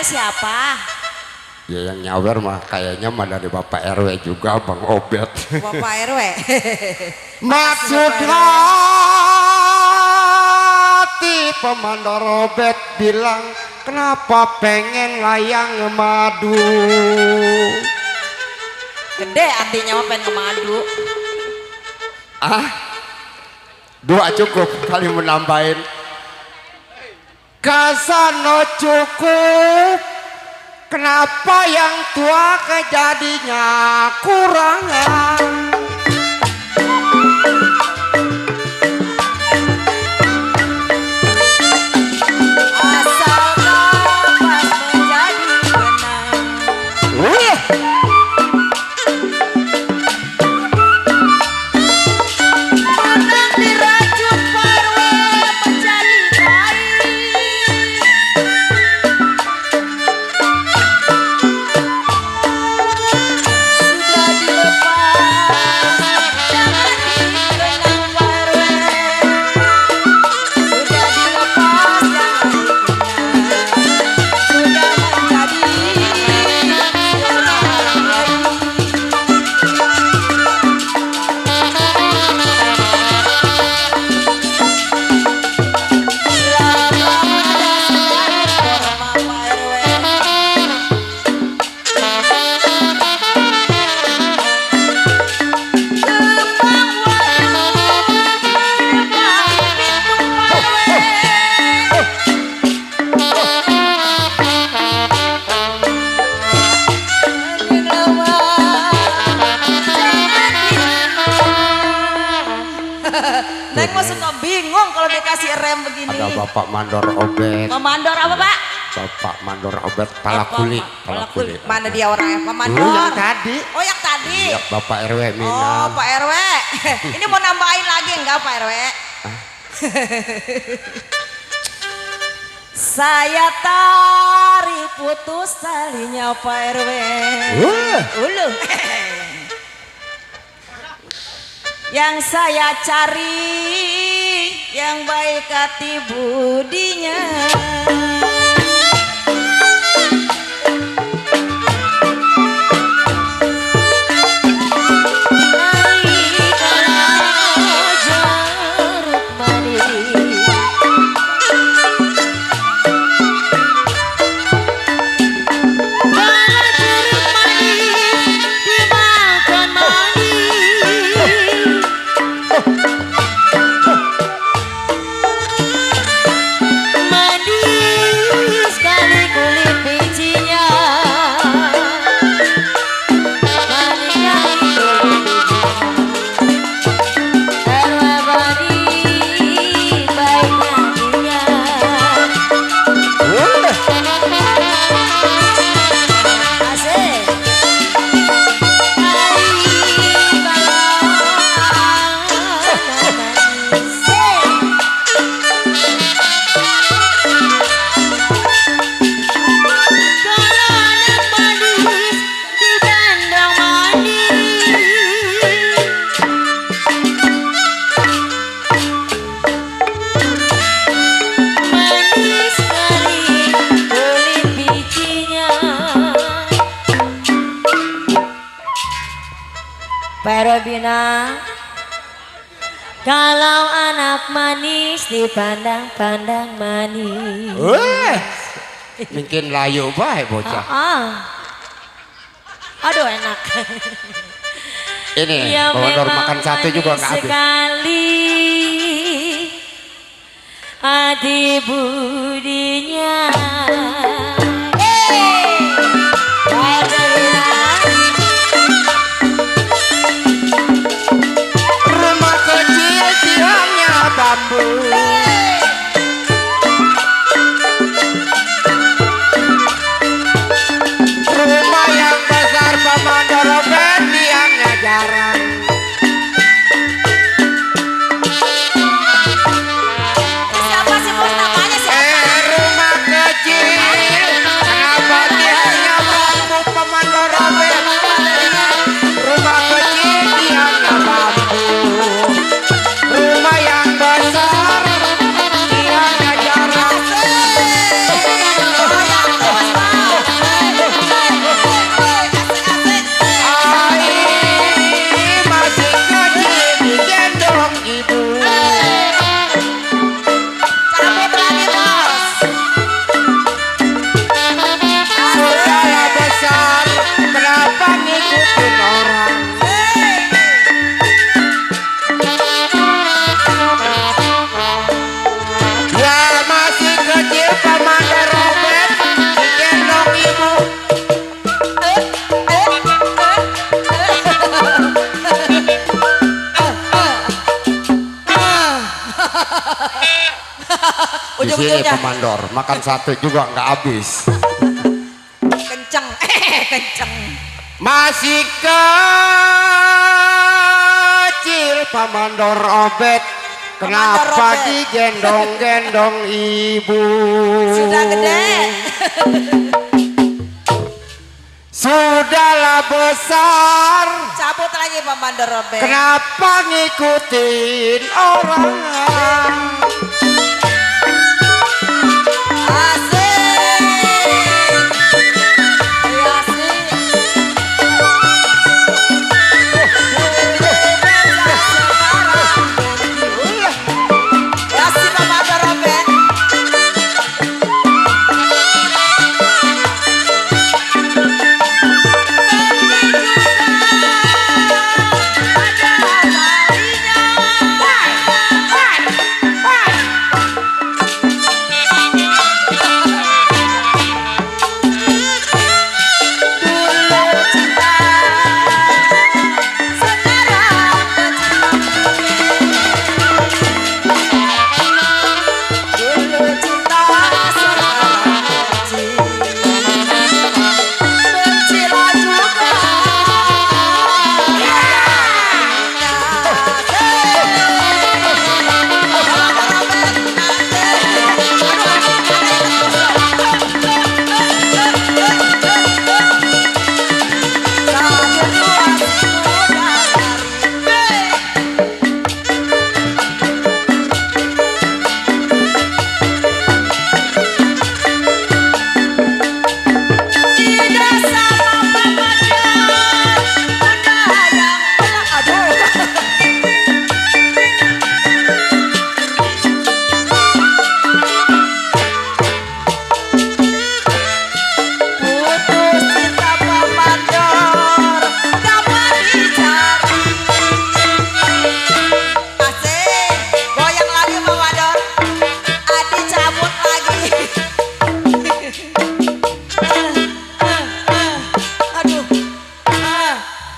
Siapa? Ya yang nyawer mah kayaknya mah dari Bapak RW juga, Bang Obet. Bapak RW. Maksud hati Pemandor Obet bilang kenapa pengen layang madu. Gede artinya mah pengen madu. Ah, dua cukup kali menambahin. Kasano cukup. Kenapa yang tua kejadinya kurangan? Asal kapas menjadi benang. Benang diracun parwe menjadi kain. Neng mah suka bingung kalau dikasih rem begini. Ada Bapak Mandor Obet. Mandor apa, Pak? Bapak Mandor Obet pala kulit. Mana dia orangnya? Pak Mandor. Yang tadi. Oh, yang tadi. Ya, Bapak RW Minang. Oh, Pak RW. Ini mau nambahin lagi enggak, Pak RW? Saya tarik putus talinya Pak RW. Ulu. Yang saya cari yang baik hati budinya. Bapak RW Bina, kalau anak manis dipandang-pandang manis. Mungkin layu bae bocah. Aduh enak. Ini Ya Mandor memang makan satu juga nggak habis. sekali hati budinya. Rumah kecil tiangnya bambu. Rumah yang besar Pamandor Robet tiangnya jarang. Siapa sih bos namanya siapa? Rumah kecil kenapa tiangnya bambu Pamandor Robet? Rumah kecil tiangnya bambu. Rumah yang besar tiangnya jarang. Ai masih kecil digendong ibu. Cabut lagi bos. Sudahlah besar, kenapa ngikutin orang? Ya masih kecil Pamandor Robet digendong ibu. Di sini Ujung-ujungnya Pamandor makan satu juga nggak habis. kenceng, kenceng. Masih kecil Pamandor Robet, kenapa Robet. digendong-gendong ibu? Sudah gede. Sudahlah besar, Cabut lagi Pak Mandor Robet. kenapa ngikutin orang? Asik. Iya, asik. Asik Pak Mandor Robet.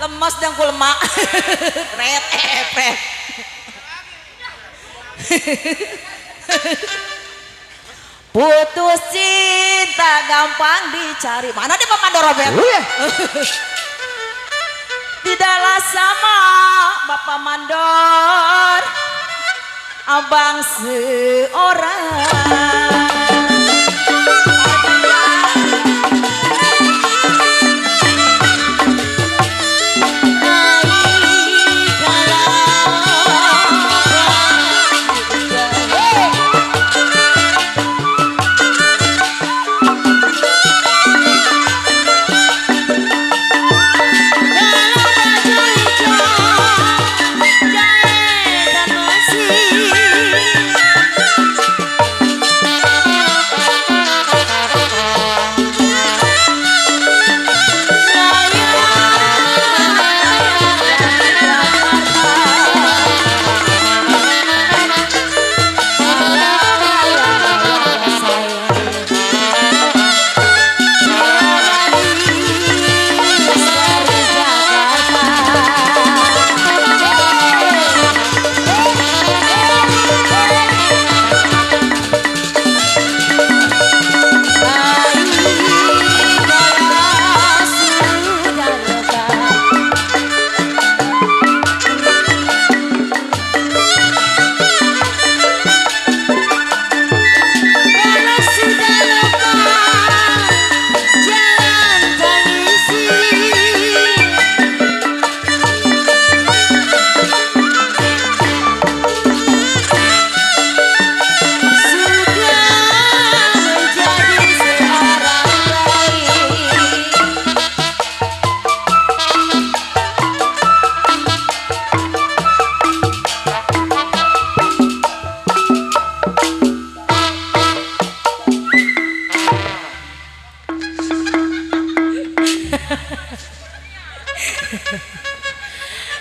lemas dan ku lemak. Red, red. Putus cinta gampang dicari. Mana dia Pak Mandor Robet? Tidaklah sama Bapak Mandor, abang seorang.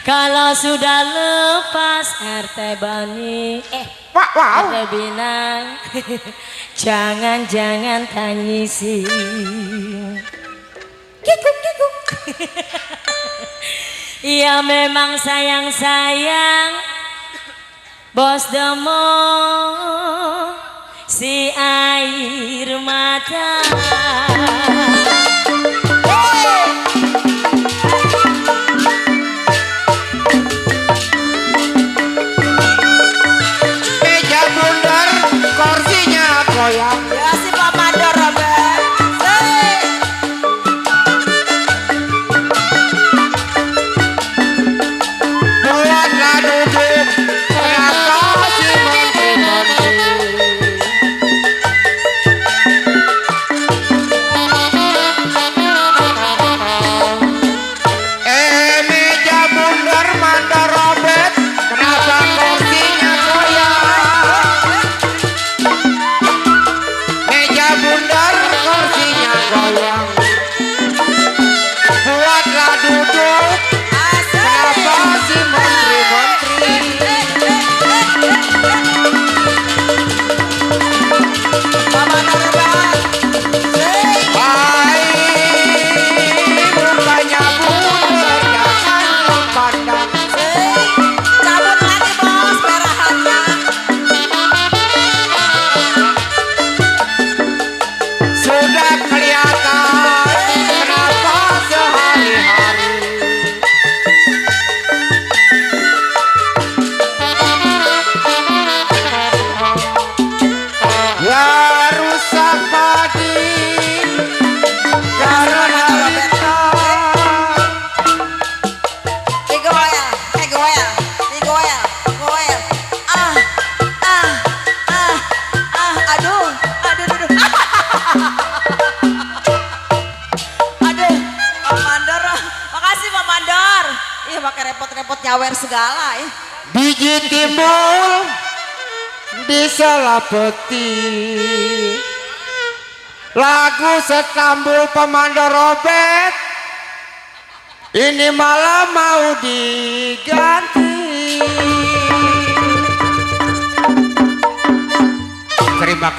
Kalau sudah lepas RT Bani RT Binang jangan tangisi. Kikuk kikuk. Ya memang sayang Bos Demo si air mata. Meja bundar, kursinya goyang. Ya si Pak Mandor Robert. Buatlah duduk, kenapa si menteri-menteri? Meja bundar mandor robek, kenapa kursinya goyang? Meja bundar, kursinya goyang. Buatlah duduk, kenapa si menteri-menteri? Pak Mandor Robert. Baik, bukannya bundar, jangan memandang. Cabut lagi bos merahannya. Sudah kelihatan, kenapa sehari-hari ya rusak padi karena kita. Digoyang. Aduh. Aduh, Pak Mandor. Makasih Pak Mandor. Ih, pakai repot-repot nyawer segala ya. Biji timbul diselapeti, lagu setambul Pemandor robek ini malah mau diganti. Terima kasih.